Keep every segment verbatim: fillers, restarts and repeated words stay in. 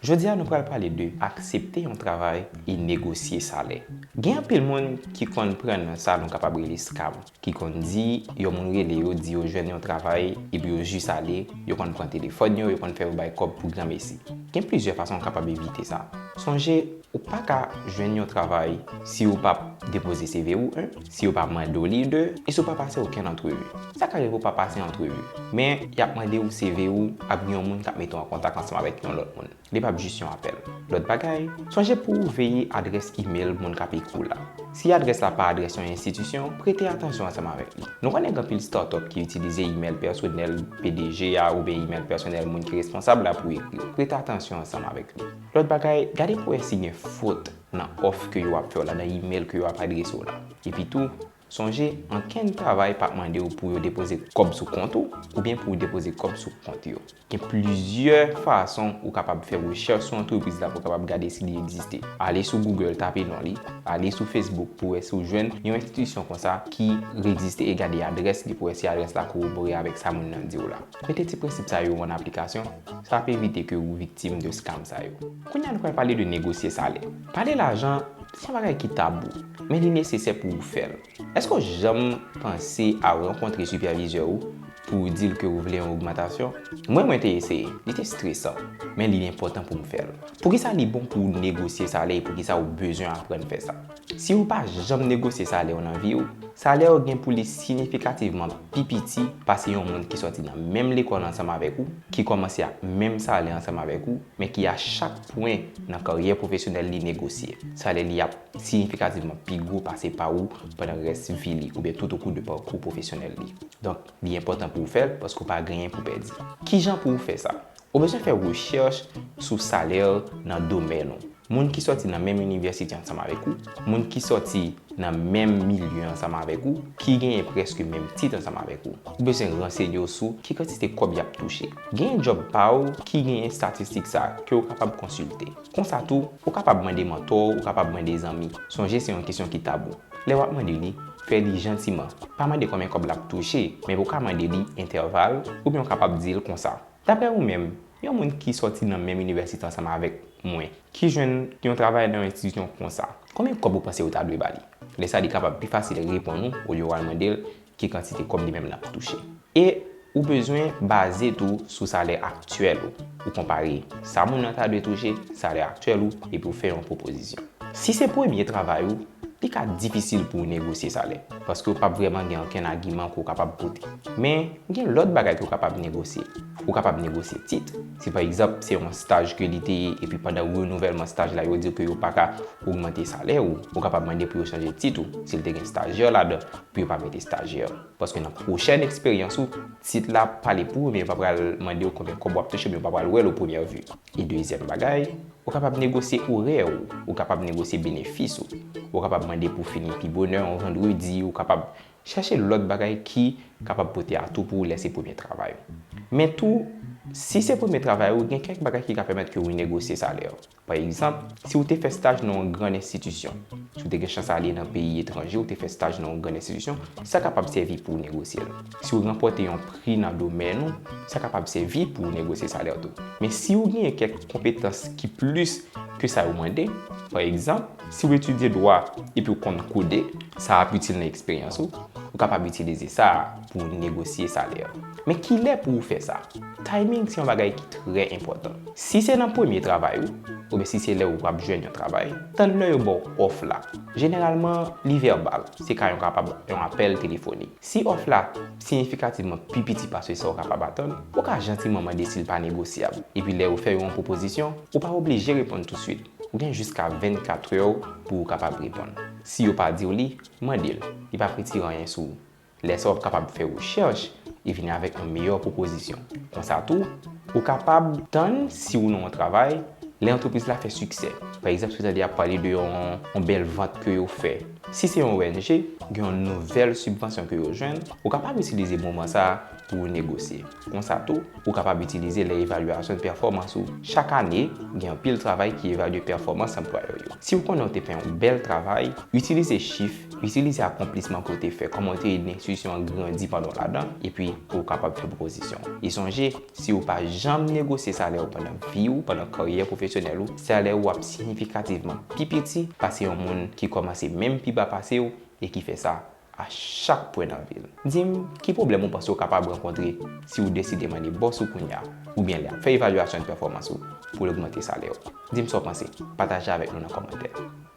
Jodi a, nou pral pale de aksepte yon travay e negosye salè. Gen anpil moun ki konn pran nan sa nou kapab rele scam, ki konn di yon moun rele yo, di yo jwenn yon travay, epi yo jis ale, yo konn pran telefòn yo, yo konn fè yo bay kòb pou granmesi. Gen plizyè fason w kapab evite sa. Sonje, ou pa ka jwenn yon travay si w p ap depoze C V ou, en, si yo pa mande w li, de, e si w pa pase okenn antrevi. Sa ka rive w pa pase antrevi, men y ap mande w C V ou, ap gen yon moun k ap mete w an kontak ansanm avèk yon lòt moun. Li p ap jis yon apèl. Lòt bagay, sonje pou w veye adrès imèl moun k ap ekri w la. Si adrès la pa adrès yon enstitisyon, prete atansyon ansanm avèk li. Nou konnen gen anpil startup ki itilize imèl pèsonèl P D G a oubyen imèl pèsonèl moun ki responsab la pou ekri w. Prete atansyon ansanm avèk li. Lòt bagay, gade pou w wè si gen fot nan òf ke yo ap fè w la, nan imèl ke yo ap adrese w la. Epi tou, sonje, ankenn travay p ap mande w pou yo depoze kòb sou kont ou, oubyen pou w depoze kòb sou kont yo. Gen plizyè fason ou kapab fè rechèch sou antrepriz la pou w kapab gade si li egziste. Ale sou Google, tape non li, ale sou Facebook pou w wè si w jwenn yon enstitisyon konsa ki egziste e gade adrès li pou w wè si adrès la kowobore avèk sa moun nan di w la. Mete ti prensip sa yo an aplikasyon, sa ap evite ke ou viktim de scam sa yo. Kounye a nou pral pale de negosye salè. Pale lajan, se yon bagay ki tabou, men li nesesè pou ou fè l. Èske w janm panse a rankontre sipèvizè ou pou w di l ke w vle yon ogmantasyon? Mwen, mwen te eseye. Li te stresan, men li enpòtan pou m fè l. Poukisa li bon pou w negosye salè e poukisa w bezwen aprann fè sa? Si w pa janm negosye salè w nan vi w, salè w gen pou li siyifikativman pi piti pase yon moun ki sòti nan menm lekòl ansanm avèk ou, ki kòmanse ak menm salè ansanm avèk ou, men ki a chak pwen nan karyè pwofesyonèl li negosye. Salè li ap siyifikativman pi gwo pase pa ou pandan rès vi li oubyen tout okou de pakou pwofesyonèl li. Donk, li enpòtan pou w fè l paske w pa genyen pou pèdi. Kijan pou w fè sa? Ou bezwen fè rechèch sou salè nan domèn ou. Moun ki sòti nan menm inivèsite ansanm avèk ou, moun ki sòti nan menm milye ansanm avèk ou, ki genyen prèske menm tit ansanm avèk ou. Ou bezwen ransenye w sou ki kantite kòb y ap touche. Genyen djòb pa w ki genyen estatistik sa a ke w kapab konsilte. Konsa tou, ou kapab mande mantò w, ou kapab mande zanmi. Sonje, se yon kesyon ki tabou. Lè w ap mande li, fè li jantiman. Pa mande konbyen kòb l ap touche, men ou ka mande li entèval, oubyen w kapab di l konsa: Daprè ou menm, yon moun ki sòti nan menm inivèsite ansanm avèk mwen, ki jwenn yon travay nan yon enstitisyon konsa, konbyen kòb ou panse ou ta dwe ba li? Lè sa a, li kapab pi fasil reponn ou olye w al mande l ki kantite kòb li menm l ap touche. E ou bezwen baze tou sou salè aktyèl ou. Ou konpare sa moun nan ta dwe touche, salè aktyèl ou, epi w fè yon pwopozisyon. Si se premye travay ou, li ka difisil pou w negosye salè, paske w p ap vrèman gen okenn agiman ke w kapab pote. Men, gen lòt bagay ke w kapab negosye. Ou kapab negosye tit. Si pa egzanp, se yon staj ke li te ye, epi pandan renouvèlman staj la, yo di w ke yo pa ka ogmante salè ou, ou kapab mande pou yo chanje tit ou, si l te gen stajyè ladan, pou yo pa mete stajyè. Paske nan pwochèn eksperyans ou, tit la pale pou ou, men yo pa pral mande w konbyen kòb w ap touche, men yo pa pral wè l o premyè vi. E dezyèm bagay, ou kapab negosye orè ou, ou kapab negosye benefis ou, ou kapab mande pou w fini pi bonè yon vandredi, ou kapab chèche lòt bagay ki kapab pote atou pou w lè se premye travay ou. Men tou, si se premye travay ou, gen kèk bagay ki ka pèmèt ke w negosye salè ou. Pa egzanp, si w te fè staj nan yon grann enstitisyon, si w te gen chans ale nan peyi etranje, w te fè staj nan yon grann enstitisyon, sa kapab sèvi pou w negosye l. Si w ranpòte yon pri nan domèn ou, sa kapab sèvi pou w negosye salè w tou. Men si w genyen kèk konpetans ki plis ke sa yo mande, pa egzanp, si w etidye dwa epi w konn kode, sa ap itil nan eksperyans ou, ou kapab itilize sa pou w negosye salè. Men kilè pou w fè sa? Timing se yon bagay ki trè enpòtan. Si se nan premye travay ou, oubyen si se lè ou ap jwenn yon travay, tann lè yo ba w òf la. Jeneralman, li vèbal, se ka yon kapab yon apèl telefonik. Si òf la siyifikativman pi piti pase sa w kapab atann, ou ka jantiman mande si l pa negosyab. Epi lè yo fè yo yon pwopozisyon, ou pa oblije reponn tousuit. Ou gen jiska vennkat è pou w kapab reponn. Si yo pa di w li, mande l. Li p ap retire anyen sou ou. Lè sa w ap kapab fè rechèch e vini avèk yon meyè pwopozisyon. Konsa tou, ou kapab tann si w nan yon travay, lè antrepriz la fè siksè. Pa egzanp, si w tande y ap pale de yon, yon bèl vant ke yo fè. Si se yon O N G, gen yon nouvèl sibvansyon ke yo jwenn, ou kapab itilize moman sa a pou w negosye. Konsa tou, ou kapab itilize lè evalyasyon pèfòmans ou. Chak ane, gen anpil travay ki evalye pèfòmans anplwayè yo. Si w konnen w te fè yon bèl travay, itilize chif, itilize akonplisman ke w te fè, kòman w te ede enstitisyon an grandi pandan w ladan, epi pou w kapab fè pwopozisyon. E sonje, si w pa janm negosye salè w pandan vi w, pandan karyè pwofesyonèl ou, salè w ap siyifikativman pi piti pase yon moun ki kòmanse menm pi ba pase w e ki fè sa a chak pwen nan vi l. Di m, ki pwoblèm ou panse w kapab rankontre si w deside mande bòs ou kounye a, oubyen lè y ap fè evalyasyon de pèfòmans ou, pou l ogmante salè w? Di m sa w panse. Pataje avèk nou nan kòmantè.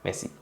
Mèsi.